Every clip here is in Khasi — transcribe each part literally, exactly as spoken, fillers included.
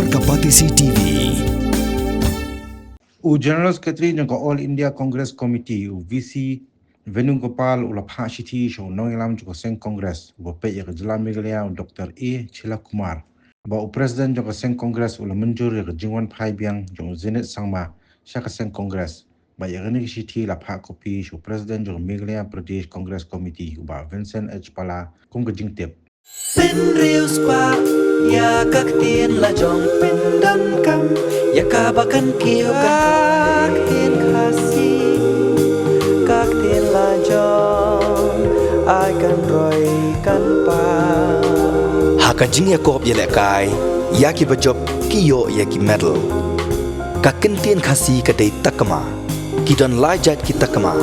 Ka Batesi T V. U General Secretary jong ka All India Congress Committee, u V C Venugopal, u la phah shithi sha u nongïalam jong ka seng Congress uba peit ïa ka jylla Meghalaya, u Doctor A Chhila Kumar, ba u President jong ka seng Congress u la mynjur ïa ka jingwan phai biang jong u Zenith Sangma sha ka seng Congress, bad ïa kane ka shithi la phah copy sha u President jong ka Meghalaya Pradesh Congress Committee, u Bah Vincent H Pala, kum ka jingtip. Pynriew spah ïa ka ktien la jong, pyndonkam ïa kaba kan kiew, ka ktien Khasi, ka ktien la jong, ai kan roi kan pang. Ha ka jingïakob ïalehkai ïa kiba jop, ki ïoh ïa ki medal. Ka ktien Khasi ka dei takma. Ki don lai jait ki takma.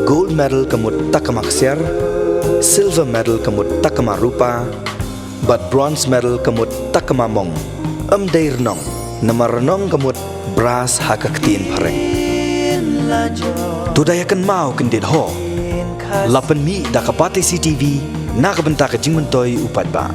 Gold medal ka mut takma ksiar, silver medal ka mut takma rupa, bad bronze medal ka mut takma mong. Ym dei rnong, namar rnong ka mut brass ha ka ktien phareng. To da ïa kynmaw kyndit ho, la pynmih da ka Batesi T V na ka bynta ka jingmyntoi u paidbah.